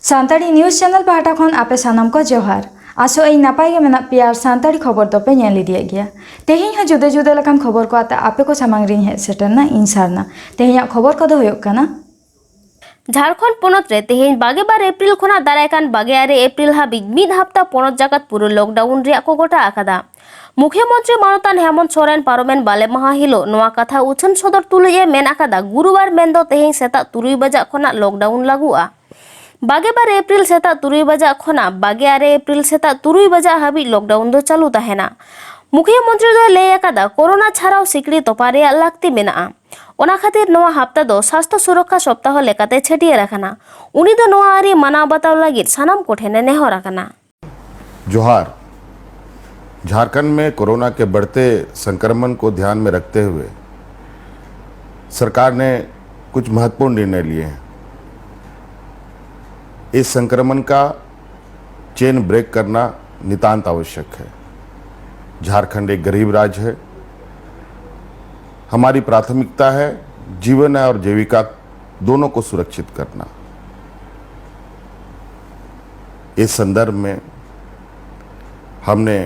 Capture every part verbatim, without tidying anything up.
Santali news channel ᱯᱟᱦᱴᱟ ᱠᱷᱚᱱ ᱟᱯᱮ ᱥᱟᱱᱟᱢ ᱠᱚ ᱡᱚᱦᱟᱨ᱾ ᱟᱥᱚᱜ ᱟᱹᱧ ᱱᱟᱯᱟᱭ ᱜᱮ ᱢᱮᱱᱟᱜ ᱯᱮᱭᱟ ᱟᱨ ᱥᱟᱱᱛᱟᱲᱤ ᱠᱷᱚᱵᱚᱨ ᱫᱚᱯᱮ ᱧᱮᱞ ᱤᱫᱤᱭᱮᱫ ᱜᱮᱭᱟ᱾ ᱛᱮᱦᱮᱧ ᱦᱚᱸ ᱡᱩᱫᱟᱹ ᱡᱩᱫᱟᱹ ᱞᱮᱠᱟᱱ ᱠᱷᱚᱵᱚᱨ ᱠᱚ ᱟᱛᱮ ᱟᱯᱮ ᱠᱚ ᱥᱟᱢᱟᱝ ᱨᱤᱧ ᱦᱮᱡ ᱥᱮᱴᱮᱨᱱᱟ ᱤᱧ ᱥᱟᱨᱱᱟ᱾ ᱛᱮᱦᱮᱧᱟᱜ ᱠᱷᱚᱵᱚᱨ ᱠᱚᱫᱚ ᱦᱩᱭᱩᱜ ᱠᱟᱱᱟ, ᱡᱷᱟᱲᱠᱷᱚᱸᱰ ᱯᱚᱱᱚᱛ ᱨᱮ ᱛᱮᱦᱮᱧ ᱵᱟᱜᱮ ᱵᱟᱨ ᱮᱯᱨᱤᱞ ᱠᱷᱚᱱᱟᱜ ᱫᱟᱨᱟᱭ ᱠᱟᱱ ᱵᱟᱜᱮ ᱟᱨᱮ ᱮᱯᱨᱤᱞ ᱦᱟᱹᱵᱤᱡ ᱢᱤᱫ ᱦᱟᱯᱛᱟ ᱯᱚᱱᱚᱛ ᱡᱟᱠᱟᱛ ᱯᱩᱨᱟᱹ ᱞᱚᱠᱰᱟᱣᱩᱱ ᱨᱮᱭᱟᱜ ᱠᱚ ᱜᱚᱴᱟ ᱟᱠᱟᱫᱟ᱾ ᱢᱩᱠᱷᱭᱚᱢᱚᱱᱛᱨᱤ ᱢᱟᱱᱚᱛᱟᱱ ᱦᱮᱢᱚᱱᱛ ᱥᱚᱨᱮᱱ ᱯᱟᱨᱚᱢᱮᱱ ᱵᱟᱞᱮ ᱢᱟᱦᱟ ᱦᱤᱞᱳᱜ ᱱᱚᱣᱟ ᱠᱟᱛᱷᱟ ᱩᱪᱷᱟᱹᱱ ᱥᱚᱫᱚᱨ ᱛᱩᱞᱩᱡ ᱮ ᱢᱮᱱ ᱟᱠᱟᱫᱟ, ᱜᱩᱨᱩᱵᱟᱨ ᱢᱮᱱᱫᱚ ᱛᱮᱦᱮᱧ ᱥᱮᱛᱟᱜ ᱛᱩᱨᱩᱭ ᱵᱟᱡᱟᱜ ᱠᱷᱚᱱᱟᱜ ᱞᱚᱠᱰᱟᱣᱩᱱ ᱞᱟᱹᱜᱩᱜᱼᱟ᱾ ᱵᱟᱜᱮ ᱵᱟᱨ ᱮᱯᱨᱤᱞ ᱥᱮᱛᱟᱜ ᱛᱩᱨᱩᱭ ᱵᱟᱡᱟᱜ ᱠᱷᱚᱱᱟᱜ ᱵᱟᱜᱮ ᱟᱨᱮ ᱮᱯᱨᱤᱞ ᱥᱮᱛᱟᱜ ᱛᱩᱨᱩᱭ ᱵᱟᱡᱟᱜ ᱦᱟᱹᱵᱤᱡ ᱞᱚᱠᱰᱟᱣᱩᱱ ᱫᱚ ᱪᱟᱹᱞᱩ ᱛᱟᱦᱮᱱᱟ᱾ ᱢᱩᱠᱷᱭᱚᱢᱚᱱᱛᱨᱤ ᱫᱚᱭ ᱞᱟᱹᱭ ᱟᱠᱟᱫᱟ, ᱠᱳᱨᱳᱱᱟ ᱪᱷᱟᱲᱟᱣ ᱥᱤᱠᱲᱤ ᱛᱚᱯᱟ ᱨᱮᱭᱟᱜ ᱞᱟᱹᱠᱛᱤ ᱢᱮᱱᱟᱜᱼᱟ᱾ ᱚᱱᱟ ᱠᱷᱟᱹᱛᱤᱨ ᱱᱚᱣᱟ ᱦᱟᱯᱛᱟ ᱫᱚ ᱥᱟᱥᱛᱷᱚ ᱥᱩᱨᱚᱠᱠᱷᱟ ᱥᱚᱯᱛᱟᱦᱚ ᱞᱮᱠᱟᱛᱮ ᱪᱷᱟᱹᱴᱭᱟᱹᱨ ᱟᱠᱟᱱᱟ᱾ ᱩᱱᱤ ᱫᱚ ᱱᱚᱣᱟ ᱟᱹᱨᱤ ᱢᱟᱱᱟᱣ ᱵᱟᱛᱟᱣ ᱞᱟᱹᱜᱤᱫ ᱥᱟᱱᱟᱢ ᱠᱚᱴᱷᱮᱱ ᱮ ᱱᱮᱦᱚᱨ ᱟᱠᱟᱱᱟ᱾ जोहार। झारखंड में कोरोना के बढ़ते संक्रमण को ध्यान में रखते हुए सरकार ने कुछ महत्वपूर्ण निर्णय लिए हैं। इस संक्रमण का चेन ब्रेक करना नितांत आवश्यक है। झारखंड एक गरीब राज्य है। हमारी प्राथमिकता है जीवन और जीविका दोनों को सुरक्षित करना। इस संदर्भ में हमने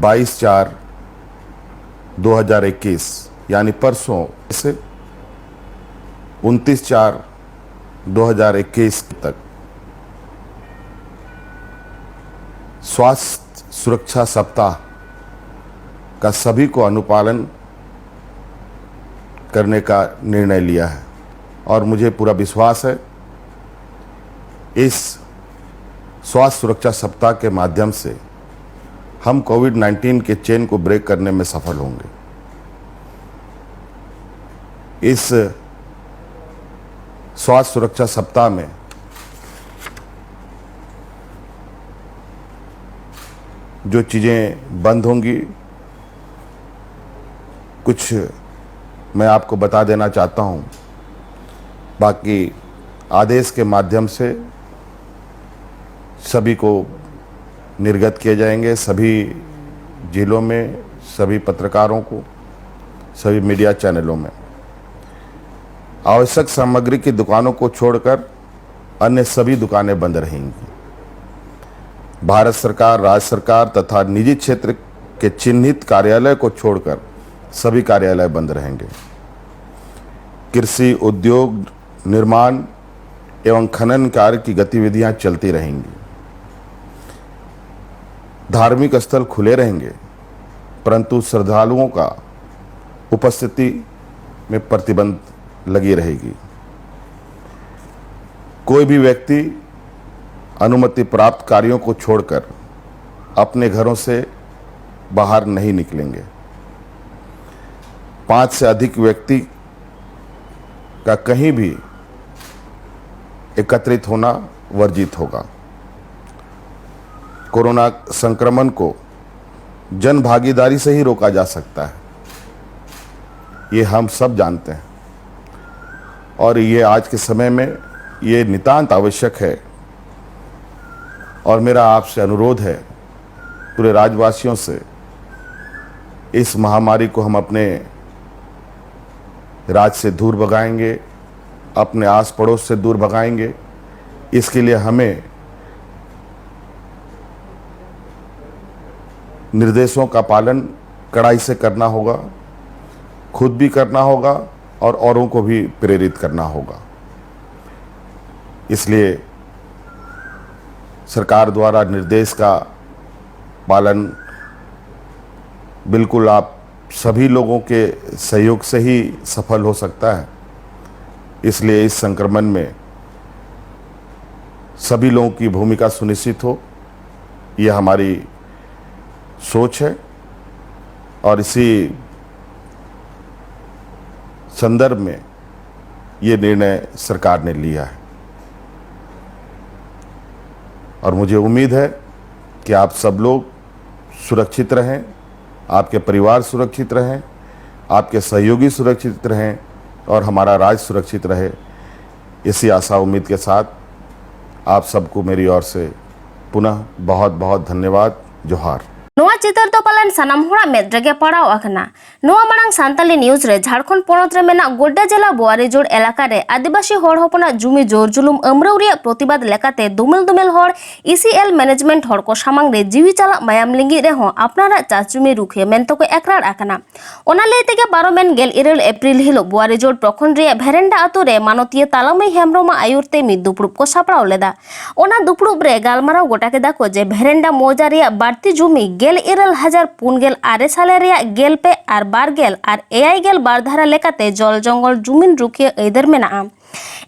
बाईस चार दो हज़ार इक्कीस, यानी परसों से उनतीस चार दो हज़ार इक्कीस तक स्वास्थ्य सुरक्षा सप्ताह का सभी को अनुपालन करने का निर्णय लिया है और मुझे पूरा विश्वास है, इस स्वास्थ्य सुरक्षा सप्ताह के माध्यम से हम कोविड नाइन्टीन के चेन को ब्रेक करने में सफल होंगे। इस स्वास्थ्य सुरक्षा सप्ताह में जो चीज़ें बंद होंगी, कुछ मैं आपको बता देना चाहता हूँ, बाकी आदेश के माध्यम से सभी को निर्गत किए जाएंगे, सभी जिलों में, सभी पत्रकारों को, सभी मीडिया चैनलों में। आवश्यक सामग्री की दुकानों को छोड़कर अन्य सभी दुकानें बंद रहेंगी। भारत सरकार, राज्य सरकार तथा निजी क्षेत्र के चिन्हित कार्यालय को छोड़कर सभी कार्यालय बंद रहेंगे। कृषि, उद्योग, निर्माण एवं खनन कार्य की गतिविधियां चलती रहेंगी। धार्मिक स्थल खुले रहेंगे, परंतु श्रद्धालुओं का उपस्थिति में प्रतिबंध लगी रहेगी। कोई भी व्यक्ति अनुमति प्राप्त कार्यों को छोड़कर अपने घरों से बाहर नहीं निकलेंगे। पाँच से अधिक व्यक्ति का कहीं भी एकत्रित होना वर्जित होगा। कोरोना संक्रमण को जन भागीदारी से ही रोका जा सकता है, ये हम सब जानते हैं। और ये आज के समय में ये नितांत आवश्यक है। और मेरा आपसे अनुरोध है, पूरे राज्यवासियों से, इस महामारी को हम अपने राज्य से दूर भगाएंगे, अपने आस पड़ोस से दूर भगाएंगे। इसके लिए हमें निर्देशों का पालन कड़ाई से करना होगा, खुद भी करना होगा और औरों को भी प्रेरित करना होगा। इसलिए सरकार द्वारा निर्देश का पालन बिल्कुल आप सभी लोगों के सहयोग से ही सफल हो सकता है। इसलिए इस संक्रमण में सभी लोगों की भूमिका सुनिश्चित हो, यह हमारी सोच है। और इसी संदर्भ में ये निर्णय सरकार ने लिया है। और मुझे उम्मीद है कि आप सब लोग सुरक्षित रहें, आपके परिवार सुरक्षित रहें, आपके सहयोगी सुरक्षित रहें और हमारा राज्य सुरक्षित रहे। इसी आशा उम्मीद के साथ आप सबको मेरी ओर से पुनः बहुत बहुत धन्यवाद। जोहार। ᱱᱚᱣᱟ ᱪᱤᱛᱟᱹᱨ ᱫᱚ ᱯᱟᱞᱮᱱ ᱥᱟᱱᱟᱢ ᱦᱚᱲᱟᱜ ᱢᱮᱫ ᱨᱮᱜᱮ ᱯᱟᱲᱟᱣ ᱟᱠᱟᱱᱟ᱾ ᱱᱚᱣᱟ ᱢᱟᱲᱟᱝ ᱥᱟᱱᱛᱟᱞᱤ ᱱᱤᱭᱩᱡᱽ ᱨᱮ ᱡᱷᱟᱲᱠᱷᱚᱸᱰ ᱯᱚᱱᱚᱛ ᱨᱮ ᱢᱮᱱᱟᱜ ᱜᱳᱰᱰᱟ ᱡᱮᱞᱟ ᱵᱳᱣᱟᱨᱤᱡᱳᱲ ᱮᱞᱟᱠᱟ ᱨᱮ ᱟᱹᱫᱤᱵᱟᱹᱥᱤ ᱦᱚᱲ ᱦᱚᱯᱚᱱᱟᱜ ᱡᱩᱢᱤ ᱡᱳᱨ ᱡᱩᱞᱩᱢ ᱟᱹᱢᱨᱟᱹᱣ ᱨᱮᱭᱟᱜ ᱯᱨᱚᱛᱤᱵᱟᱫ ᱞᱮᱠᱟᱛᱮ ᱫᱩᱢᱮᱞ ᱫᱩᱢᱮᱞ ᱦᱚᱲ ᱤ ᱥᱤ ᱮᱞ ᱢᱮᱱᱮᱡᱢᱮᱱᱴ ᱦᱚᱲ ᱠᱚ ᱥᱟᱢᱟᱝ ᱨᱮ ᱡᱤᱣᱤ ᱪᱟᱞᱟᱜ ᱢᱟᱭᱟᱢ ᱞᱤᱸᱜᱤᱜ ᱨᱮᱦᱚᱸ ᱟᱯᱱᱟᱨᱟᱜ ᱪᱟᱥ ᱡᱩᱢᱤ ᱨᱩᱠᱷᱤᱭᱟᱹ ᱢᱮᱱᱛᱮ ᱠᱚ ᱮᱠᱨᱟᱲ ᱟᱠᱟᱱᱟ᱾ ᱚᱱᱟ ᱞᱟᱹᱭ ᱛᱮᱜᱮ ᱯᱟᱨᱚᱢᱮᱱ ᱜᱮᱞ ᱤᱨᱟᱹᱞ ᱮᱯᱨᱤᱞ ᱦᱤᱞᱳᱜ ᱵᱳᱣᱟᱨᱤᱡᱳᱲ ᱯᱨᱚᱠᱷᱚᱸᱰ ᱨᱮᱭᱟᱜ ᱵᱷᱮᱨᱮᱱᱰᱟ ᱟᱛᱳ ᱨᱮ ᱢᱟᱱᱚᱛᱤᱭᱟᱹ ᱛᱟᱞᱟᱢᱟᱹᱭ ᱦᱮᱢᱵᱽᱨᱚᱢᱟᱜ ᱟᱹᱭᱩᱨ ᱛᱮ ᱢᱤᱫ ᱫᱩᱯᱲᱩᱵ ᱠᱚ ᱥᱟᱯᱲᱟᱣ ᱞᱮᱫᱟ᱾ ᱚᱱᱟ ᱫᱩᱯᱲᱩᱵ ᱨᱮ ᱜᱟᱞᱢᱟᱨᱟᱣ ᱜᱚᱴᱟ ᱠᱮᱫᱟ ᱠᱚ ᱡᱮ ᱵᱷᱮᱨᱮᱱᱰᱟ ᱢᱚᱣᱡᱟ ᱨᱮᱭᱟᱜ ᱵᱟᱹᱲᱛᱤ ᱡᱩᱢᱤ ᱜᱮᱞ ᱤᱨᱟᱹᱞ ᱦᱟᱡᱟᱨ ᱯᱩᱱ ᱜᱮᱞ ᱟᱨᱮ ᱥᱟᱞᱮ ᱨᱮᱭᱟᱜ ᱜᱮᱞ ᱯᱮ ᱟᱨ ᱵᱟᱨ ᱜᱮᱞ ᱟᱨ ᱮᱭᱟᱭ ᱜᱮᱞ ᱵᱟᱨ ᱫᱷᱟᱨᱟ ᱞᱮᱠᱟᱛᱮ ᱡᱚᱞ ᱡᱚᱝᱜᱚᱞ ᱡᱩᱢᱤᱱ ᱨᱩᱠᱷᱤᱭᱟᱹ ᱟᱹᱭᱫᱟᱹᱨ ᱢᱮᱱᱟᱜᱼᱟ᱾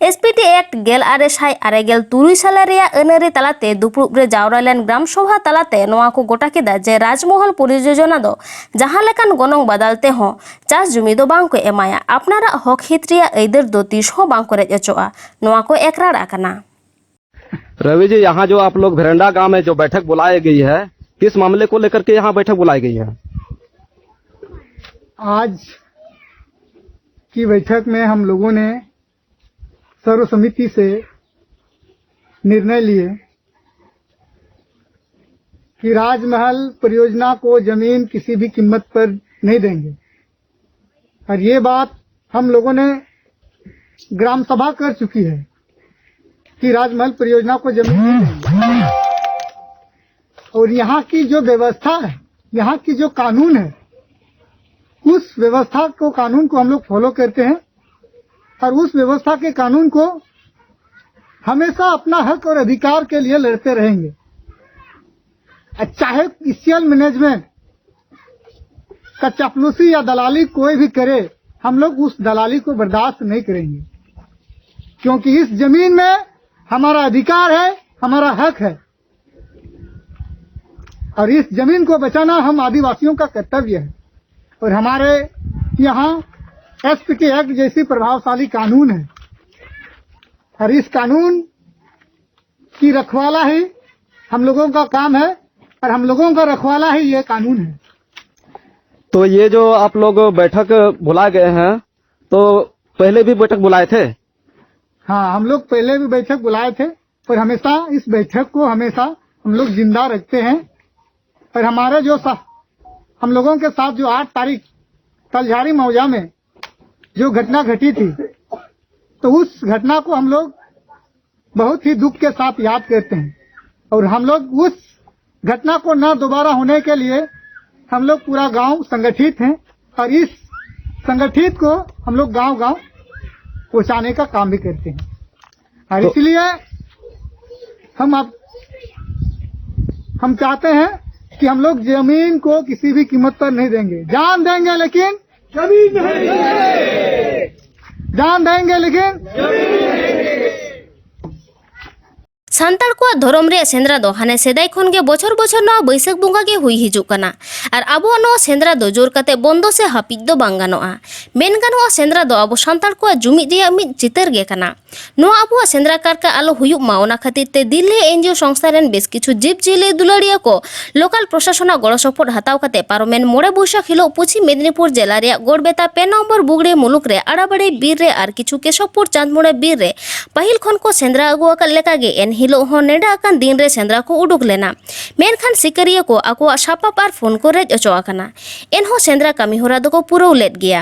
ᱮᱥ ᱯᱤ ᱴᱤ ᱮᱠᱴ ᱜᱮᱞ ᱟᱨᱮ ᱥᱟᱭ ᱟᱨᱮ ᱜᱮᱞ ᱛᱩᱨᱩᱭ ᱥᱟᱞᱮ ᱨᱮᱭᱟᱜ ᱟᱹᱱ ᱟᱹᱨᱤ ᱛᱟᱞᱟᱛᱮ ᱫᱩᱯᱲᱩᱵ ᱨᱮ ᱡᱟᱣᱨᱟ ᱞᱮᱱ ᱜᱨᱟᱢ ᱥᱚᱵᱷᱟ ᱛᱟᱞᱟᱛᱮ ᱱᱚᱣᱟ ᱠᱚ ᱜᱚᱴᱟ ᱠᱮᱫᱟ ᱡᱮ ᱨᱟᱡᱽᱢᱚᱦᱚᱞ ᱯᱚᱨᱤᱡᱳᱡᱚᱱᱟ ᱫᱚ ᱡᱟᱦᱟᱸ ᱞᱮᱠᱟᱱ ᱜᱚᱱᱚᱝ ᱵᱟᱫᱟᱞ ᱛᱮᱦᱚᱸ ᱪᱟᱥ ᱡᱩᱢᱤ ᱫᱚ ᱵᱟᱝ ᱠᱚ ᱮᱢᱟᱭᱟ, ᱟᱯᱱᱟᱨᱟᱜ ᱦᱚᱠ ᱦᱤᱛ ᱨᱮᱭᱟᱜ ᱟᱹᱭᱫᱟᱹᱨ ᱫᱚ ᱛᱤᱥ ᱦᱚᱸ ᱵᱟᱝ ᱠᱚ ᱨᱮᱡ ᱚᱪᱚᱜᱼᱟ, ᱱᱚᱣᱟ ᱠᱚ ᱮᱠᱨᱟᱲ ᱟᱠᱟᱱᱟ᱾ रवि जी, यहाँ जो आप लोग भेरंडा गांव में जो बैठक बुलाई गई है, किस मामले को लेकर के यहाँ बैठक बुलाई गई है? आज की बैठक में हम लोगों ने सर्वसम्मति से निर्णय लिए कि राजमहल परियोजना को जमीन किसी भी कीमत पर नहीं देंगे। और ये बात हम लोगों ने ग्राम सभा कर चुकी है कि राजमहल परियोजना को जमीन नहीं देंगे। और यहाँ की जो व्यवस्था है, यहाँ की जो कानून है, उस व्यवस्था को, कानून को हम लोग फॉलो करते हैं और उस व्यवस्था के कानून को हमेशा अपना हक और अधिकार के लिए लड़ते रहेंगे। चाहे ईसीएल मैनेजमेंट का चापलूसी या दलाली कोई भी करे, हम लोग उस दलाली को बर्दाश्त नहीं करेंगे, क्योंकि इस जमीन में हमारा अधिकार है, हमारा हक है। और इस जमीन को बचाना हम आदिवासियों का कर्तव्य है। और हमारे यहाँ एसपीटी एक्ट जैसी प्रभावशाली कानून है, और इस कानून की रखवाला ही हम लोगों का काम है, और हम लोगों का रखवाला ही ये कानून है। तो ये जो आप लोग बैठक बुला गए हैं, तो पहले भी बैठक बुलाए थे? हाँ, हम लोग पहले भी बैठक बुलाए थे, और हमेशा इस बैठक को हमेशा हम लोग जिंदा रखते हैं। और हमारे जो सा, हम लोगों के साथ जो आठ तारीख तलझारी मौजा में जो घटना घटी थी, तो उस घटना को हम लोग बहुत ही दुख के साथ याद करते हैं। और हम लोग उस घटना को न दोबारा होने के लिए हम लोग पूरा गांव संगठित हैं और इस संगठित को हम लोग गांव गांव पहुंचाने का काम भी करते हैं। और तो इसलिए हम अब हम चाहते हैं कि हम लोग जमीन को किसी भी कीमत पर नहीं देंगे। जान देंगे लेकिन जमीन नहीं देंगे। जान देंगे लेकिन जमीन नहीं देंगे। ᱥᱟᱱᱛᱟᱲ ᱠᱚᱣᱟᱜ ᱫᱷᱚᱨᱚᱢ ᱨᱮᱭᱟᱜ ᱥᱮᱸᱫᱽᱨᱟ ᱫᱚ ᱦᱟᱱᱮ ᱥᱮᱫᱟᱭ ᱠᱷᱚᱱ ᱜᱮ ᱵᱚᱪᱷᱚᱨ ᱵᱚᱪᱷᱚᱨ ᱱᱚᱣᱟ ᱵᱟᱹᱭᱥᱟᱹᱠᱷ ᱵᱚᱸᱜᱟ ᱜᱮ ᱦᱩᱭ ᱦᱤᱡᱩᱜ ᱠᱟᱱᱟ᱾ ᱟᱨ ᱟᱵᱚᱣᱟᱜ ᱱᱚᱣᱟ ᱥᱮᱸᱫᱽᱨᱟ ᱫᱚ ᱡᱳᱨ ᱠᱟᱛᱮ ᱵᱚᱱᱫᱚ ᱥᱮ ᱦᱟᱹᱯᱤᱫ ᱫᱚ ᱵᱟᱝ ᱜᱟᱱᱚᱜᱼᱟ᱾ ᱢᱮᱱ ᱜᱟᱱᱚᱜᱼᱟ, ᱥᱮᱸᱫᱽᱨᱟ ᱫᱚ ᱟᱵᱚ ᱥᱟᱱᱛᱟᱲ ᱠᱚᱣᱟᱜ ᱡᱩᱢᱤᱫ ᱨᱮᱭᱟᱜ ᱢᱤᱫ ᱪᱤᱛᱟᱹᱨ ᱜᱮ ᱠᱟᱱᱟ᱾ ᱱᱚᱣᱟ ᱟᱵᱚᱣᱟᱜ ᱥᱮᱸᱫᱽᱨᱟ ᱠᱟᱨᱠᱟ ᱟᱞᱚ ᱦᱩᱭᱩᱜ ᱢᱟ, ᱚᱱᱟ ᱠᱷᱟᱹᱛᱤᱨ ᱛᱮ ᱫᱤᱞᱞᱤ ᱮᱱᱡᱤᱳ ᱥᱚᱝᱥᱛᱷᱟ ᱨᱮᱱ ᱵᱮᱥ ᱠᱤᱪᱷᱩ ᱡᱤᱵᱽ ᱡᱤᱭᱟᱹᱞᱤ ᱫᱩᱞᱟᱹᱲᱤᱭᱟᱹ ᱠᱚ ᱞᱳᱠᱟᱞ ᱯᱨᱚᱥᱟᱥᱚᱱᱟᱜ ᱜᱚᱲᱚ ᱥᱚᱯᱚᱦᱚᱫ ᱦᱟᱛᱟᱣ ᱠᱟᱛᱮ ᱯᱟᱨᱚᱢᱮᱱ ᱢᱚᱬᱮ ᱵᱳᱭᱥᱟᱠᱷ ᱦᱤᱞᱳᱜ ᱯᱚᱪᱷᱤᱢ ᱢᱮᱫᱤᱱᱤᱯᱩᱨ ᱡᱮᱞᱟ ᱨᱮᱭᱟᱜ ᱜᱚᱲᱵᱮᱛᱟ ᱯᱮ ᱱᱚᱢᱵᱚᱨ ᱵᱩᱜᱲᱤ ᱢᱩᱞᱩᱠ ᱨᱮ ᱟᱲᱟᱵᱟᱲᱤ ᱵᱤᱨ ᱨᱮ ᱟᱨ ᱠᱤᱪᱷᱩ ᱠᱮᱥᱚᱵᱯᱩᱨ ᱪᱟᱸᱫᱽᱢᱩᱲᱟ ᱵᱤᱨ ᱨᱮ ᱯᱟᱹᱦᱤᱞ ᱠᱷᱚᱱ ᱠᱚ ᱥᱮᱸᱫᱽᱨᱟ ᱟᱹᱜᱩ ᱟᱠᱟᱫ ᱞᱮᱠᱟᱜᱮ ᱮᱱ ᱦᱤᱞᱳᱜ ᱦᱚᱸ ᱱᱮᱰᱟ ᱟᱠᱟᱱ ᱫᱤᱱ ᱨᱮ ᱥᱮᱸᱫᱽᱨᱟ ᱠᱚ ᱩᱰᱩᱠ ᱞᱮᱱᱟ᱾ ᱢᱮᱱᱠᱷᱟᱱ ᱥᱤᱠᱟᱹᱨᱤᱭᱟᱹ ᱠᱚ ᱟᱠᱚᱣᱟᱜ ᱥᱟᱯᱟᱵ ᱟᱨ ᱯᱷᱳᱱ ᱠᱚ ᱨᱮᱡ ᱚᱪᱚ ᱟᱠᱟᱱᱟ᱾ ᱮᱱᱦᱚᱸ ᱥᱮᱸᱫᱽᱨᱟ ᱠᱟᱹᱢᱤ ᱦᱚᱨᱟ ᱫᱚᱠᱚ ᱯᱩᱨᱟᱹᱣ ᱞᱮᱫ ᱜᱮᱭᱟ᱾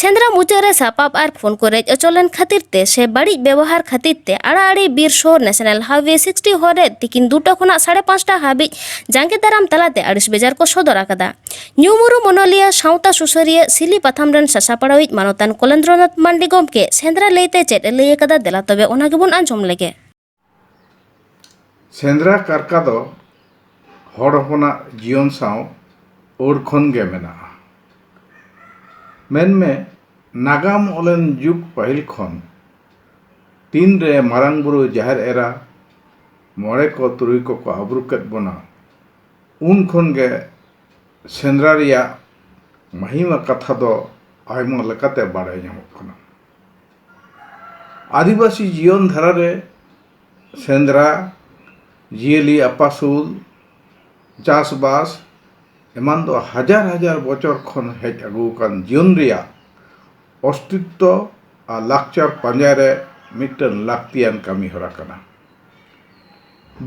ᱥᱮᱸᱫᱽᱨᱟ ᱢᱩᱪᱟᱹᱫ ᱨᱮ ᱥᱟᱯᱟᱵ ᱟᱨ ᱯᱷᱳᱱ ᱠᱚ ᱨᱮᱡ ᱚᱪᱚ ᱞᱮᱱ ᱠᱷᱟᱹᱛᱤᱨ ᱛᱮ ᱥᱮ ᱵᱟᱹᱲᱤᱡ ᱵᱮᱵᱚᱦᱟᱨ ᱠᱷᱟᱹᱛᱤᱨ ᱛᱮ ᱟᱲᱟᱟᱲᱤ ᱵᱤᱨ ᱥᱩᱨ ᱱᱮᱥᱱᱟᱞ ᱦᱟᱭᱣᱮ ᱥᱤᱠᱥᱴᱤ ᱦᱚᱨ ᱨᱮ ᱛᱤᱠᱤᱱ ᱫᱩᱴᱟ ᱠᱷᱚᱱᱟᱜ ᱥᱟᱲᱮ ᱯᱟᱸᱪᱴᱟ ᱦᱟᱹᱵᱤᱡ ᱡᱟᱸᱜᱮ ᱫᱟᱨᱟᱢ ᱛᱟᱞᱟᱛᱮ ᱟᱹᱲᱤᱥ ᱵᱮᱡᱟᱨ ᱠᱚ ᱥᱚᱫᱚᱨ ᱟᱠᱟᱫᱟ᱾ ᱧᱩᱢᱩᱨᱩᱢ ᱚᱱᱚᱞᱤᱭᱟᱹ, ᱥᱟᱶᱛᱟ ᱥᱩᱥᱟᱹᱨᱤᱭᱟᱹ, ᱥᱤᱞᱤ ᱯᱟᱛᱷᱟᱢ ᱨᱮᱱ ᱥᱟᱥᱟᱯᱲᱟᱣᱤᱡ ᱢᱟᱱᱚᱛᱟᱱ ᱠᱚᱞᱮᱱᱫᱨᱚᱱᱟᱛᱷ ᱢᱟᱱᱰᱤ ᱜᱚᱢᱠᱮ ᱥᱮᱸᱫᱽᱨᱟ ᱞᱟᱹᱭᱛᱮ ᱪᱮᱫ ᱮ ᱞᱟᱹᱭ ᱟᱠᱟᱫᱟ, ᱫᱮᱞᱟ ᱛᱚᱵᱮ ᱚᱱᱟ ᱜᱮᱵᱚᱱ ᱟᱸᱡᱚᱢ ᱞᱮᱜᱮ᱾ ᱥᱮᱸᱫᱽᱨᱟ ᱠᱟᱨᱠᱟ ᱫᱚ ᱦᱚᱲ ᱦᱚᱯᱚᱱᱟᱜ ᱡᱤᱭᱚᱱ ᱥᱟᱶ ᱟᱹᱲ ᱠᱷᱚᱱ ᱜᱮ ᱢᱮᱱᱟᱜᱼᱟ᱾ ᱢᱮᱱᱢᱮ, ᱱᱟᱜᱟᱢ ᱚᱞᱮᱱ ᱡᱩᱜᱽ ᱯᱟᱹᱦᱤᱞ ᱠᱷᱚᱱ ᱛᱤᱱᱨᱮ ᱢᱟᱨᱟᱝ ᱵᱩᱨᱩ, ᱡᱟᱦᱮᱨ ᱮᱨᱟ, ᱢᱚᱬᱮ ᱠᱚ ᱛᱩᱨᱩᱭ ᱠᱚᱠᱚ ᱟᱵᱨᱩ ᱠᱮᱫ ᱵᱚᱱᱟ, ᱩᱱ ᱠᱷᱚᱱ ᱜᱮ ᱥᱮᱸᱫᱽᱨᱟ ᱨᱮᱭᱟᱜ ᱢᱟᱹᱦᱤᱢᱟ ᱠᱟᱛᱷᱟ ᱫᱚ ᱟᱭᱢᱟ ᱞᱮᱠᱟᱛᱮ ᱵᱟᱲᱟᱭ ᱧᱟᱢᱚᱜ ᱠᱟᱱᱟ᱾ ᱟᱹᱫᱤᱵᱟᱹᱥᱤ ᱡᱤᱭᱚᱱ ᱫᱷᱟᱨᱟ ᱨᱮ ᱥᱮᱸᱫᱽᱨᱟ, ᱡᱤᱭᱟᱹᱞᱤ ᱟᱯᱟᱥᱩᱞ, ᱪᱟᱥᱵᱟᱥ ᱮᱢᱟᱱ ᱫᱚ ᱦᱟᱡᱟᱨ ᱦᱟᱡᱟᱨ ᱵᱚᱪᱷᱚᱨ ᱠᱷᱚᱱ ᱦᱮᱡ ᱟᱹᱜᱩ ᱟᱠᱟᱱ ᱡᱤᱭᱚᱱ ᱨᱮᱭᱟᱜ ᱚᱥᱛᱤᱛᱛᱚ ᱟᱨ ᱞᱟᱠᱪᱟᱨ ᱯᱟᱸᱡᱟ ᱨᱮ ᱢᱤᱫᱴᱟᱝ ᱞᱟᱹᱠᱛᱤᱭᱟᱱ ᱠᱟᱹᱢᱤ ᱦᱚᱨᱟ ᱠᱟᱱᱟ᱾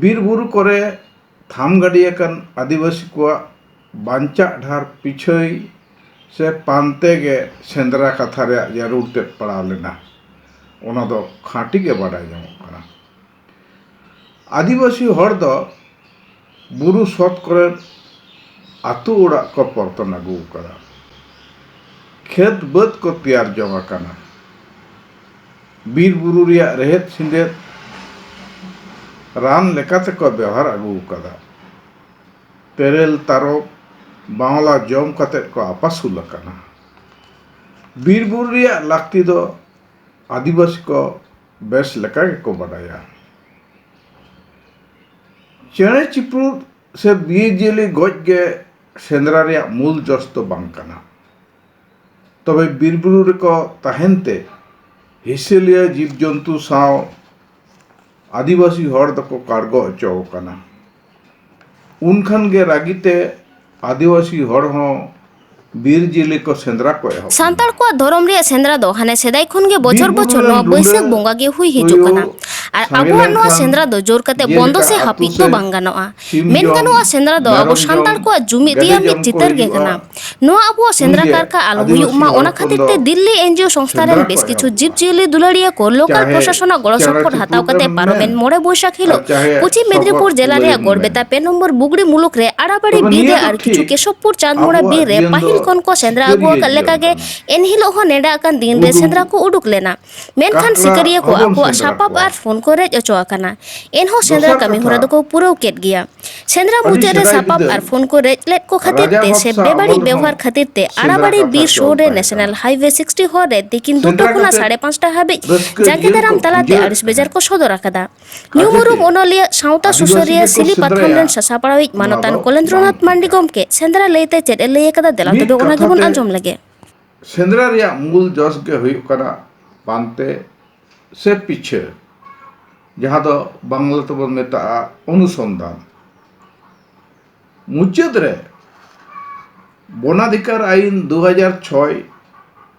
ᱵᱤᱨ ᱵᱩᱨᱩ ᱠᱚᱨᱮ ᱛᱷᱟᱢ ᱜᱟᱹᱰᱤ ᱟᱠᱟᱱ ᱟᱹᱫᱤᱵᱟᱹᱥᱤ ᱠᱚᱣᱟᱜ ᱵᱟᱧᱪᱟᱜ ᱰᱟᱦᱟᱨ ᱯᱤᱪᱷᱟᱹᱭ ᱥᱮ ᱯᱟᱱᱛᱮ ᱜᱮ ᱥᱮᱸᱫᱽᱨᱟ ᱠᱟᱛᱷᱟ ᱨᱮᱭᱟᱜ ᱡᱟᱹᱨᱩᱲ ᱛᱮᱫ ᱯᱟᱲᱟᱣ ᱞᱮᱱᱟ᱾ ᱚᱱᱟ ᱫᱚ ᱠᱷᱟᱹᱴᱤ ᱜᱮ ᱵᱟᱰᱟᱭ ᱧᱟᱢᱚᱜ ᱠᱟᱱᱟ᱾ ᱟᱹᱫᱤᱵᱟᱹᱥᱤ ᱦᱚᱲ ᱫᱚ ᱵᱩᱨᱩ ᱥᱚᱛ ᱠᱚᱨᱮ ᱟᱹᱛᱩ ᱚᱲᱟᱜ ᱠᱚ ᱯᱚᱨᱛᱚᱱ ᱟᱹᱜᱩ ᱟᱠᱟᱫᱟ᱾ ᱠᱷᱮᱛ ᱵᱟᱹᱫᱽ ᱠᱚ ᱛᱮᱭᱟᱨ ᱡᱚᱝ ᱟᱠᱟᱱᱟ᱾ ᱵᱤᱨ ᱵᱩᱨᱩ ᱨᱮᱭᱟᱜ ᱨᱮᱦᱮᱫ ᱥᱮᱸᱫᱮᱫ ᱨᱟᱱ ᱞᱮᱠᱟᱛᱮ ᱠᱚ ᱵᱮᱣᱦᱟᱨ ᱟᱹᱜᱩ ᱟᱠᱟᱫᱟ᱾ ᱛᱮᱨᱮᱞ, ᱛᱟᱨᱚᱵ, ᱵᱟᱣᱞᱟ ᱡᱚᱢ ᱠᱟᱛᱮ ᱠᱚ ᱟᱯᱟᱥᱩᱞ ᱟᱠᱟᱱᱟ᱾ ᱵᱤᱨ ᱵᱩᱨᱩ ᱨᱮᱭᱟᱜ ᱞᱟᱹᱠᱛᱤ ᱫᱚ ᱟᱹᱫᱤᱵᱟᱹᱥᱤ ᱠᱚ ᱵᱮᱥ ᱞᱮᱠᱟ ᱜᱮᱠᱚ ᱵᱟᱰᱟᱭᱟ᱾ ᱪᱮᱬᱮ ᱪᱤᱯᱨᱩᱫ ᱥᱮ ᱵᱤᱨ ᱡᱤᱭᱟᱹᱞᱤ ᱜᱚᱡ ᱜᱮ ᱥᱮᱸᱫᱽᱨᱟ ᱨᱮᱭᱟᱜ ᱢᱩᱞ ᱡᱚᱥ ᱫᱚ ᱵᱟᱝ ᱠᱟᱱᱟ᱾ ᱛᱚᱵᱮ ᱵᱤᱨ ᱵᱩᱨᱩ ᱨᱮᱠᱚ ᱛᱟᱦᱮᱱ ᱛᱮ ᱦᱤᱥᱟᱹᱞᱤᱭᱟᱹ ᱡᱤᱵᱽ ᱡᱚᱱᱛᱩ ᱥᱟᱶ ᱟᱹᱫᱤᱵᱟᱹᱥᱤ ᱦᱚᱲ ᱫᱚᱠᱚ ᱠᱟᱲᱜᱚ ᱦᱚᱪᱚ ᱟᱠᱟᱱᱟ᱾ ᱩᱱᱠᱷᱟᱱ ᱜᱮ ᱨᱟᱹᱜᱤ ᱛᱮ ᱟᱹᱫᱤᱵᱟᱹᱥᱤ ᱦᱚᱲ ᱦᱚᱸ ᱵᱤᱨ ᱡᱤᱭᱟᱹᱞᱤ ᱠᱚ ᱥᱮᱸᱫᱽᱨᱟ ᱠᱚ ᱮᱦᱚᱵ ᱮᱱᱟ᱾ ᱥᱟᱱᱛᱟᱲ ᱠᱚᱣᱟᱜ ᱫᱷᱚᱨᱚᱢ ᱨᱮᱭᱟᱜ ᱥᱮᱸᱫᱽᱨᱟ ᱫᱚ ᱦᱟᱱᱮ ᱥᱮᱫᱟᱭ ᱠᱷᱚᱱ ᱜᱮ ᱵᱚᱪᱷᱚᱨ ᱵᱤᱨ ᱵᱩᱨᱩ ᱵᱚᱪᱷᱚᱨ ᱨᱮᱱ ᱱᱚᱣᱟ ᱰᱩᱸᱰᱟᱹ ᱵᱟᱹᱭᱥᱟᱹᱠᱷ ᱵᱚᱸᱜᱟ ᱜᱮ ᱦᱩᱭ ᱦᱤᱡᱩᱜ ᱛᱩᱭᱩ ᱠᱟᱱᱟ᱾ ᱟᱨ ᱥᱟᱸᱜᱮ ᱟᱵᱚᱣᱟᱜ ᱱᱚᱣᱟ ᱞᱮᱱᱠᱷᱟᱱ ᱥᱮᱸᱫᱽᱨᱟ ᱫᱚ ᱡᱳᱨ ᱠᱟᱛᱮ ᱵᱚᱱᱫᱚ ᱡᱮᱞᱮᱠᱟ ᱥᱮ ᱟᱹᱛᱩ ᱦᱟᱹᱯᱤᱫ ᱫᱚ ᱥᱮᱫ ᱵᱟᱝ ᱜᱟᱱᱚᱜᱼᱟ᱾ ᱥᱤᱢ ᱢᱮᱱ ᱡᱚᱢ, ᱜᱟᱱᱚᱜᱼᱟ, ᱥᱮᱸᱫᱽᱨᱟ ᱫᱚ ᱟᱵᱚ ᱜᱮᱰᱮ ᱥᱟᱱᱛᱟᱲ ᱡᱚᱢ ᱠᱚ ᱠᱚᱣᱟᱜ ᱡᱩᱢᱤᱫ ᱦᱩᱭᱩᱜᱼᱟ᱾ ᱨᱮᱭᱟᱜ ᱢᱤᱫ ᱪᱤᱛᱟᱹᱨ ᱜᱮ ᱠᱟᱱᱟ᱾ ᱱᱚᱣᱟ ᱟᱵᱚᱣᱟᱜ ᱥᱮᱸᱫᱽᱨᱟ ᱩᱱᱜᱮ ᱠᱟᱨᱠᱟ ᱟᱞᱚ ᱦᱩᱭᱩᱜ ᱟᱹᱫᱤᱵᱟᱹᱥᱤ ᱢᱟ, ᱦᱚᱲ ᱚᱱᱟ ᱦᱚᱯᱚᱱ ᱠᱷᱟᱹᱛᱤᱨ ᱫᱚ ᱛᱮ ᱫᱤᱞᱞᱤ ᱮᱱᱡᱤᱳ ᱥᱚᱝᱥᱛᱷᱟ ᱨᱮᱱ ᱥᱮᱸᱫᱽᱨᱟ ᱠᱚ ᱵᱮᱥ ᱠᱤᱪᱷᱩ ᱮᱦᱚᱵ ᱡᱤᱵᱽ ᱮᱱᱟ᱾ ᱡᱤᱭᱟᱹᱞᱤ ᱫᱩᱞᱟᱹᱲᱤᱭᱟᱹ ᱠᱚ ᱞᱳᱠᱟᱞ ᱪᱟᱦᱮ ᱯᱨᱚᱥᱟᱥᱚᱱᱟᱜ ᱜᱚᱲᱚ ᱪᱮᱬᱮ ᱥᱚᱯᱚᱦᱚᱫ ᱦᱟᱛᱟᱣ ᱠᱟᱛᱮ ᱪᱤᱯᱨᱩᱫ ᱮᱢ ᱯᱟᱨᱚᱢᱮᱱ ᱢᱮᱱ, ᱢᱚᱬᱮ ᱵᱳᱭᱥᱟᱠᱷ ᱟᱨ ᱦᱤᱞᱳᱜ ᱪᱟᱦᱮ ᱯᱚᱪᱷᱤᱢ ᱥᱚᱜᱚ ᱢᱮᱫᱽᱱᱤᱯᱩᱨ ᱡᱮᱞᱟ ᱠᱩᱞᱟᱹᱭ ᱨᱮᱭᱟᱜ ᱮᱢ ᱢᱮᱱ᱾ ᱜᱚᱲᱵᱮᱛᱟ ᱯᱮ ᱱᱚᱢᱵᱚᱨ ᱵᱩᱜᱲᱤ ᱢᱩᱞᱩᱠ ᱨᱮ ᱟᱲᱟᱵᱟᱲᱤ ᱛᱚᱵᱮ ᱵᱤᱨ ᱱᱤᱭᱟᱹ ᱨᱮ ᱫᱚ ᱟᱨ ᱠᱤᱪᱷᱩ ᱴᱷᱤᱠ ᱠᱮᱥᱚᱵᱯᱩᱨ ᱪᱟᱸᱫᱽᱢᱩᱲᱟ ᱟᱵᱚᱣᱟᱜ ᱵᱤᱨ ᱨᱮ ᱡᱤᱭᱚᱱ ᱫᱚ ᱯᱟᱹᱦᱤᱞ ᱠᱷᱚᱱ ᱠᱚ ᱥᱮᱸᱫᱽᱨᱟ ᱥᱤᱠᱟᱹᱨᱤᱭᱟᱹ ᱟᱹᱜᱩ ᱟᱠᱟᱫ ᱡᱤᱭᱚᱱ ᱞᱮᱠᱟᱜᱮ ᱠᱟᱱᱟ᱾ ᱮᱱᱦᱤᱞᱳᱜ ᱦᱚᱸ ᱱᱮᱰᱟ ᱟᱠᱟᱱ ᱫᱤᱱ ᱨᱮ ᱜᱩᱰᱩ ᱥᱮᱸᱫᱽᱨᱟ ᱠᱚ ᱩᱰᱩᱠ ᱞᱮᱱᱟ᱾ ᱢᱮᱱᱠᱷᱟᱱ ᱠᱟᱠᱲᱟ ᱥᱤᱠᱟᱹᱨᱤᱭᱟᱹ ᱠᱚ ᱦᱚᱵᱚᱱ ᱟᱠᱚᱣᱟᱜ ᱥᱮᱸᱫᱽᱨᱟ ᱥᱟᱯᱟᱵ ᱠᱚᱣᱟ᱾ ᱟᱨ ᱯᱷᱳᱱ ᱠᱚ ᱨᱮᱡ ᱦᱚᱪᱚ ᱟᱠᱟᱱᱟ᱾ ᱮᱱᱦᱚᱸ ᱥᱮᱸᱫᱽᱨᱟ ᱫᱚᱥᱟᱨ ᱠᱟᱹᱢᱤ ᱦᱚᱨᱟ ᱠᱟᱛᱷᱟ, ᱫᱚᱠᱚ ᱯᱩᱨᱟᱹᱣ ᱠᱮᱫ ᱜᱮᱭᱟ᱾ ᱥᱮᱸᱫᱽᱨᱟ ᱟᱹᱰᱤ ᱢᱩᱪᱟᱹᱫ ᱨᱮ ᱥᱮᱫᱟᱭ ᱥᱟᱯᱟᱵ ᱵᱤᱫᱟᱹᱞ ᱟᱨ ᱯᱷᱳᱱ ᱠᱚ ᱨᱮᱡ ᱞᱮᱫ ᱠᱚ ᱠᱷᱟᱹᱛᱤᱨ ᱨᱟᱡᱟ ᱛᱮ ᱵᱷᱚᱠᱛ ᱥᱮ ᱥᱟᱶ ᱟᱵᱚ ᱵᱮᱵᱟᱹᱲᱤᱡ ᱡᱚᱠᱷᱚᱱ ᱵᱮᱣᱦᱟᱨ ᱠᱷᱟᱹᱛᱤᱨ ᱛᱮ ᱥᱮᱸᱫᱽᱨᱟ ᱟᱲᱟᱵᱟᱲᱤ ᱠᱟᱛᱷᱟ ᱵᱤᱨ ᱠᱚ ᱥᱩᱨ ᱨᱮ ᱚᱱᱠᱟ ᱱᱮᱥᱱᱟᱞ ᱠᱟᱱᱟ᱾ ᱦᱟᱭᱣᱮ ᱥᱤᱠᱥᱴᱤ ᱦᱚᱨ ᱨᱮ ᱛᱤᱠᱤᱱ ᱫᱩᱴᱟ ᱥᱮᱸᱫᱽᱨᱟ ᱠᱷᱚᱱᱟᱜ ᱠᱟᱛᱮ ᱥᱟᱲᱮ ᱯᱟᱸᱪᱴᱟ ᱦᱟᱹᱵᱤᱡ ᱨᱟᱹᱥᱠᱟᱹ ᱡᱟᱸᱜᱮ ᱡᱤᱭᱚᱱ ᱠᱚ ᱫᱟᱨᱟᱢ ᱛᱟᱞᱟᱛᱮ ᱩᱡᱟᱹᱲ ᱟᱹᱲᱤᱥ ᱵᱮᱡᱟᱨ ᱠᱟᱱᱟ᱾ ᱠᱚ ᱥᱚᱫᱚᱨ ᱟᱠᱟᱫᱟ᱾ ᱧᱩᱢ ᱠᱟᱪᱮ ᱩᱨᱩᱢ ᱛᱮ ᱚᱱᱚᱞᱤᱭᱟᱹ ᱥᱟᱶᱛᱟ ᱟᱹᱫᱤᱵᱟᱹᱥᱤ ᱥᱩᱥᱟᱹᱨᱤᱭᱟᱹ ᱜᱮᱠᱚ ᱥᱤᱞᱤ ᱯᱟᱛᱷᱟᱢ ᱥᱮᱸᱫᱽᱨᱟᱭᱟ᱾ ᱨᱮᱱ ᱥᱟᱥᱟᱯᱲᱟᱣᱤᱡ ᱱᱚᱣᱟ ᱢᱟᱱᱚᱛᱟᱱ ᱫᱚ ᱠᱚᱞᱮᱱᱫᱨᱚᱱᱟᱛᱷ ᱵᱟᱝ ᱢᱟᱱᱰᱤ ᱴᱷᱤᱠᱟ᱾ ᱜᱚᱢᱠᱮ ᱥᱮᱸᱫᱽᱨᱟ ᱞᱟᱹᱭᱛᱮ ᱪᱮᱫ ᱮ ᱞᱟᱹᱭ ᱟᱠᱟᱫᱟ, ᱫᱮᱞᱟ ᱢᱤᱫ ᱛᱚᱵᱮ ᱚᱱᱟ ᱠᱟᱛᱷᱟ ᱜᱮᱵᱚᱱ ᱛᱮ ᱟᱸᱡᱚᱢ ᱞᱮᱜᱮ᱾ ᱥᱮᱸᱫᱽᱨᱟ ᱨᱮᱭᱟᱜ ᱢᱩᱞ ᱡᱚᱥ ᱜᱮ ᱦᱩᱭᱩᱜ ᱠᱟᱱᱟ ᱯᱟᱱᱛᱮ ᱥᱮ ᱯᱤᱪᱷᱟᱹ, ᱡᱟᱦᱟᱸ ᱫᱚ ᱵᱟᱝᱞᱟ ᱛᱮᱵᱚᱱ ᱢᱮᱛᱟᱜᱼᱟ ᱚᱱᱩᱥᱚᱱᱫᱷᱟᱱ᱾ ᱢᱩᱪᱟᱹᱫ ᱨᱮ ᱵᱚᱱᱟᱫᱷᱤᱠᱟᱨ ᱟᱹᱭᱤᱱ ᱫᱩ ᱦᱟᱡᱟᱨ ᱪᱷᱚᱭ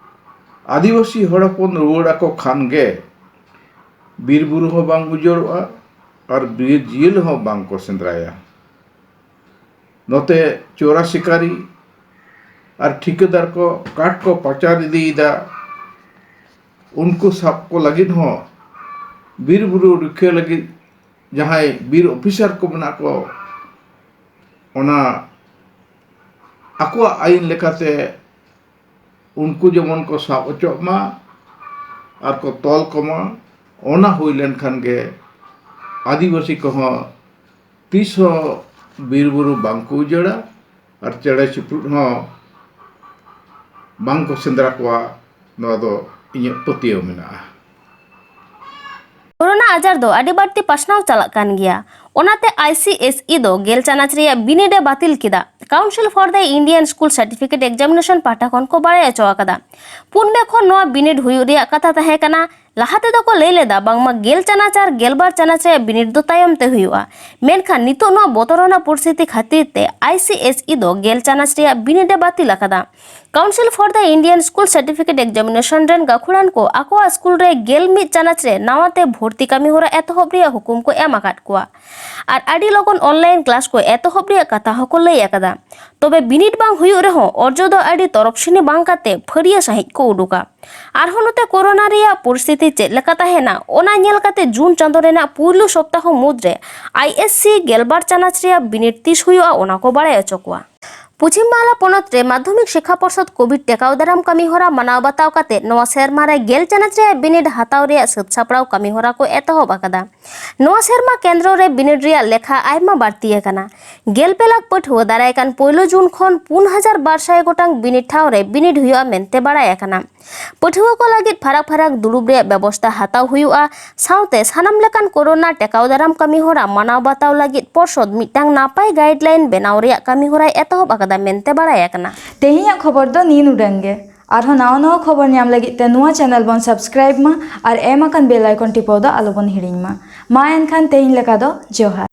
ᱟᱹᱫᱤᱵᱟᱹᱥᱤ ᱦᱚᱲ ᱦᱚᱯᱚᱱ ᱨᱩᱣᱟᱹᱲ ᱟᱠᱚ ᱠᱷᱟᱱ ᱜᱮ ᱵᱤᱨ ᱵᱩᱨᱩ ᱦᱚᱸ ᱵᱟᱝ ᱩᱡᱟᱹᱲᱚᱜᱼᱟ ᱟᱨ ᱵᱤᱨ ᱡᱤᱭᱟᱹᱞᱤ ᱦᱚᱸ ᱵᱟᱝ ᱠᱚ ᱥᱮᱸᱫᱽᱨᱟᱭᱟ᱾ ᱱᱚᱛᱮ ᱪᱳᱨᱟ ᱥᱤᱠᱟᱨᱤ ᱟᱨ ᱴᱷᱤᱠᱟᱹᱫᱟᱨ ᱠᱚ ᱠᱟᱴ ᱠᱚ ᱯᱟᱪᱟᱨ ᱤᱫᱤᱭᱮᱫᱟ᱾ ᱩᱱᱠᱩ ᱥᱟᱵ ᱠᱚ ᱞᱟᱹᱜᱤᱫ ᱦᱚᱸ ᱵᱤᱨ ᱵᱩᱨᱩ ᱨᱩᱠᱷᱤᱭᱟᱹ ᱞᱟᱹᱜᱤᱫ ᱡᱟᱦᱟᱸᱭ ᱵᱤᱨ ᱚᱯᱷᱤᱥᱟᱨ ᱠᱚ ᱢᱮᱱᱟᱜ ᱠᱚ, ᱚᱱᱟ ᱟᱠᱚᱣᱟᱜ ᱟᱹᱭᱤᱱ ᱞᱮᱠᱟᱛᱮ ᱩᱱᱠᱩ ᱡᱮᱢᱚᱱ ᱠᱚ ᱥᱟᱵ ᱚᱪᱚᱜ ᱢᱟ ᱟᱨ ᱠᱚ ᱛᱚᱞ ᱠᱚᱢᱟ᱾ ᱚᱱᱟ ᱦᱩᱭ ᱞᱮᱱᱠᱷᱟᱱ ᱜᱮ ᱟᱹᱫᱤᱵᱟᱹᱥᱤ ᱠᱚᱦᱚᱸ ᱛᱤᱥ ᱦᱚᱸ ᱵᱤᱨ ᱵᱩᱨᱩ ᱵᱟᱝ ᱠᱚ ᱩᱡᱟᱹᱲᱟ ᱟᱨ ᱪᱮᱬᱮ ᱪᱤᱯᱨᱩᱫ ᱦᱚᱸ ᱵᱟᱝ ᱠᱚ ᱥᱮᱸᱫᱽᱨᱟ ᱠᱚᱣᱟ᱾ ᱱᱚᱣᱟ ᱫᱚ ᱤᱧᱟᱹᱜ ᱯᱟᱹᱛᱭᱟᱹᱣ ᱢᱮᱱᱟᱜᱼᱟ᱾ ᱠᱳᱨᱳᱱᱟ ᱟᱡᱟᱨ ᱫᱚ ᱟᱹᱰᱤ ᱵᱟᱹᱲᱛᱤ ᱯᱟᱥᱱᱟᱣ ᱪᱟᱞᱟᱜ ᱠᱟᱱ ᱜᱮᱭᱟ᱾ ᱚᱱᱟᱛᱮ ᱟᱭ ᱥᱤ ᱮᱥ ᱤ ᱫᱚ ᱜᱮᱞ ᱪᱟᱱᱟᱪ ᱨᱮᱭᱟᱜ ᱵᱤᱱᱤᱰ ᱮ ᱵᱟᱹᱛᱤᱞ ᱠᱮᱫᱟ᱾ Council for the Indian School Certificate Examination ᱯᱟᱦᱴᱟ ᱠᱷᱚᱱ ᱠᱚ ᱵᱟᱲᱟᱭ ᱦᱚᱪᱚ ᱟᱠᱟᱫᱟ᱾ ᱯᱩᱱ ᱢᱮ ᱠᱷᱚᱱ ᱱᱚᱣᱟ ᱵᱤᱱᱤᱰ ᱦᱩᱭᱩᱜ ᱨᱮᱭᱟᱜ ᱠᱟᱛᱷᱟ ᱛᱟᱦᱮᱸ ᱠᱟᱱᱟ᱾ ᱞᱟᱦᱟ ᱛᱮᱫᱚ ᱠᱚ ᱞᱟᱹᱭ ᱞᱮᱫᱟ ᱵᱟᱝᱢᱟ ᱜᱮᱞ ᱪᱟᱱᱟᱪ ᱟᱨ ᱜᱮᱞᱵᱟᱨ ᱪᱟᱱᱟᱪ ᱨᱮᱭᱟᱜ ᱵᱤᱱᱤᱰ ᱫᱚ ᱛᱟᱭᱚᱢ ᱛᱮ ᱦᱩᱭᱩᱜᱼᱟ᱾ ᱢᱮᱱᱠᱷᱟᱱ ᱱᱤᱛᱚᱜ ᱱᱚᱣᱟ ᱵᱚᱛᱚᱨᱟᱱᱟᱜ ᱯᱚᱨᱤᱥᱛᱷᱤᱛᱤ ᱠᱷᱟᱹᱛᱤᱨ ᱛᱮ ᱟᱭ ᱥᱤ ᱮᱥ ᱤ ᱫᱚ ᱜᱮᱞ ᱪᱟᱱᱟᱪ ᱨᱮᱭᱟᱜ ᱵᱤᱱᱤᱰ ᱮ ᱵᱟᱹᱛᱤᱞ ᱟᱠᱟᱫᱟ᱾ Council for the Indian School Certificate Examination ᱨᱮᱱ ᱜᱟᱹᱠᱷᱩᱲᱟᱱ ᱠᱚ ᱟᱠᱚᱣᱟᱜ ᱥᱠᱩᱞ ᱨᱮ ᱜᱮᱞ ᱢᱤᱫ ᱪᱟᱱᱟᱪ ᱨᱮ ᱱᱟᱣᱟ ᱛᱮ ᱵᱷᱚᱨᱛᱤ ᱠᱟᱹᱢᱤ ᱦᱚᱨᱟ ᱮᱛᱚᱦᱚᱵ ᱨᱮᱭᱟᱜ ᱦᱩᱠᱩᱢ ᱠᱚ ᱮᱢ ᱟᱠᱟᱫ ᱠᱚᱣᱟ ᱟᱨ ᱟᱹᱰᱤ ᱞᱚᱜᱚᱱ online class ᱠᱚ ᱮᱛᱚᱦᱚᱵ ᱨᱮᱭᱟᱜ ᱠᱟᱛᱷᱟ ᱦᱚᱸᱠᱚ ᱞᱟᱹᱭ ᱟᱠᱟᱫᱟ᱾ ᱛᱚᱵᱮ ᱵᱤᱱᱤᱰ ᱵᱟᱝ ᱦᱩᱭᱩᱜ ᱨᱮᱦᱚᱸ ᱚᱨᱡᱚ ᱫᱚ ᱟᱹᱰᱤ ᱛᱚᱨᱚᱯᱥᱤᱱᱤ ᱵᱟᱝ ᱠᱟᱛᱮ ᱯᱷᱟᱹᱨᱤᱭᱟᱹ ᱥᱟᱹᱦᱤᱡ ᱠᱚ ᱩᱰᱩᱠᱟ᱾ ᱟᱨᱦᱚᱸ ᱱᱚᱛᱮ ᱠᱳᱨᱳᱱᱟ ᱨᱮᱭᱟᱜ ᱯᱚᱨᱤᱥᱛᱷᱤᱛᱤ ᱪᱮᱫ ᱞᱮᱠᱟ ᱛᱟᱦᱮᱱᱟ, ᱚᱱᱟ ᱧᱮᱞ ᱠᱟᱛᱮ ᱡᱩᱱ ᱪᱟᱸᱫᱚ ᱨᱮᱱᱟᱜ ᱯᱩᱭᱞᱩ ᱥᱚᱯᱛᱟᱦᱚ ᱢᱩᱫᱽᱨᱮ ᱟᱭ ᱮᱥ ᱥᱤ ᱜᱮᱞᱵᱟᱨ ᱪᱟᱱᱟᱪ ᱨᱮᱭᱟᱜ ᱵᱤᱱᱤᱰ ᱛᱤᱥ ᱦᱩᱭᱩᱜᱼᱟ, ᱚᱱᱟ ᱠᱚ ᱵᱟᱲᱟᱭ ᱦᱚᱪᱚ ᱠᱚᱣᱟ᱾ ᱯᱚᱪᱷᱤᱢ ᱵᱟᱝᱞᱟ ᱯᱚᱱᱚᱛ ᱨᱮ ᱢᱟᱫᱽᱫᱷᱚᱢᱤᱠ ᱥᱤᱠᱠᱷᱟ ᱯᱚᱨᱥᱚᱫ ᱠᱳᱵᱷᱤᱰ ᱴᱮᱠᱟᱣ ᱫᱟᱨᱟᱢ ᱠᱟᱹᱢᱤ ᱦᱚᱨᱟ ᱢᱟᱱᱟᱣ ᱵᱟᱛᱟᱣ ᱠᱟᱛᱮ ᱱᱚᱣᱟ ᱥᱮᱨᱢᱟ ᱨᱮ ᱜᱮᱞ ᱪᱟᱱᱟᱪ ᱨᱮᱭᱟᱜ ᱵᱤᱱᱤᱰ ᱦᱟᱛᱟᱣ ᱨᱮᱭᱟᱜ ᱥᱟᱹᱛ ᱥᱟᱯᱲᱟᱣ ᱠᱟᱹᱢᱤ ᱦᱚᱨᱟ ᱠᱚ ᱮᱛᱚᱦᱚᱵ ᱟᱠᱟᱫᱟ᱾ ᱱᱚᱣᱟ ᱥᱮᱨᱢᱟ ᱠᱮᱱᱫᱨᱚ ᱨᱮ ᱵᱤᱱᱤᱰ ᱨᱮᱭᱟᱜ ᱞᱮᱠᱷᱟ ᱟᱭᱢᱟ ᱵᱟᱹᱲᱛᱤ ᱟᱠᱟᱱᱟ᱾ ᱜᱮᱞ ᱯᱮ ᱞᱟᱠᱷ ᱯᱟᱹᱴᱷᱩᱣᱟᱹ ᱫᱟᱨᱟᱭ ᱠᱟᱱ ᱯᱩᱭᱞᱩ ᱡᱩᱱ ᱠᱷᱚᱱ ᱯᱩᱱ ᱦᱟᱡᱟᱨ ᱵᱟᱨ ᱥᱟᱭ ᱜᱚᱴᱟᱝ ᱵᱤᱱᱤᱰ ᱴᱷᱟᱶ ᱨᱮ ᱵᱤᱱᱤᱰ ᱦᱩᱭᱩᱜᱼᱟ ᱢᱮᱱᱛᱮ ᱵᱟᱲᱟᱭ ᱟᱠᱟᱱᱟ᱾ ᱯᱟᱹᱴᱷᱩᱣᱟᱹ ᱠᱚ ᱞᱟᱹᱜᱤᱫ ᱯᱷᱟᱨᱟᱠ ᱯᱷᱟᱨᱟᱠ ᱫᱩᱲᱩᱵ ᱨᱮᱭᱟᱜ ᱵᱮᱵᱚᱥᱛᱟ ᱦᱟᱛᱟᱣ ᱦᱩᱭᱩᱜᱼᱟ᱾ ᱥᱟᱶᱛᱮ ᱥᱟᱱᱟᱢ ᱞᱮᱠᱟᱱ ᱠᱳᱨᱳᱱᱟ ᱴᱮᱠᱟᱣ ᱫᱟᱨᱟᱢ ᱠᱟᱹᱢᱤ ᱦᱚᱨᱟ ᱢᱟᱱᱟᱣ ᱵᱟᱛᱟᱣ ᱞᱟᱹᱜᱤᱫ ᱯᱚᱨᱥᱚᱫ ᱢᱤᱫᱴᱟᱝ ᱱᱟᱯᱟᱭ ᱜᱟᱭᱤᱰᱞᱟᱭᱤᱱ ᱵᱮᱱᱟᱣ ᱨᱮᱭᱟᱜ ᱠᱟᱹᱢᱤ ᱦᱚᱨᱟᱭ ᱮᱛᱚᱦᱚᱵ ᱟᱠᱟᱫᱟ ᱢᱮᱱᱛᱮ ᱵᱟᱲᱟᱭ ᱟᱠᱟᱱᱟ᱾ ᱛᱮᱦᱮᱧᱟᱜ ᱠᱷᱚᱵᱚᱨ ᱫᱚ ᱱᱤᱱ ᱩᱰᱟᱹᱝ ᱜᱮ᱾ ᱟᱨᱦᱚᱸ ᱱᱟᱣᱟ ᱱᱟᱣᱟ ᱠᱷᱚᱵᱚᱨ ᱧᱟᱢ ᱞᱟᱹᱜᱤᱫ ᱛᱮ ᱱᱚᱣᱟ ᱪᱮᱱᱮᱞ ᱵᱚᱱ ᱥᱟᱵᱥᱠᱨᱟᱭᱤᱵ ᱢᱟ ᱟᱨ ᱮᱢ ᱟᱠᱟᱱ ᱵᱮᱞ ᱟᱭᱠᱚᱱ ᱴᱤᱯᱟᱹᱣ ᱫᱚ ᱟᱞᱚᱵᱚᱱ ᱦᱤᱲᱤᱧ ᱢᱟ᱾ ᱢᱟ ᱮᱱᱠᱷᱟᱱ ᱛᱮᱦᱮᱧ ᱞᱮᱠᱟ ᱫᱚ ᱡᱚᱦᱟᱨ᱾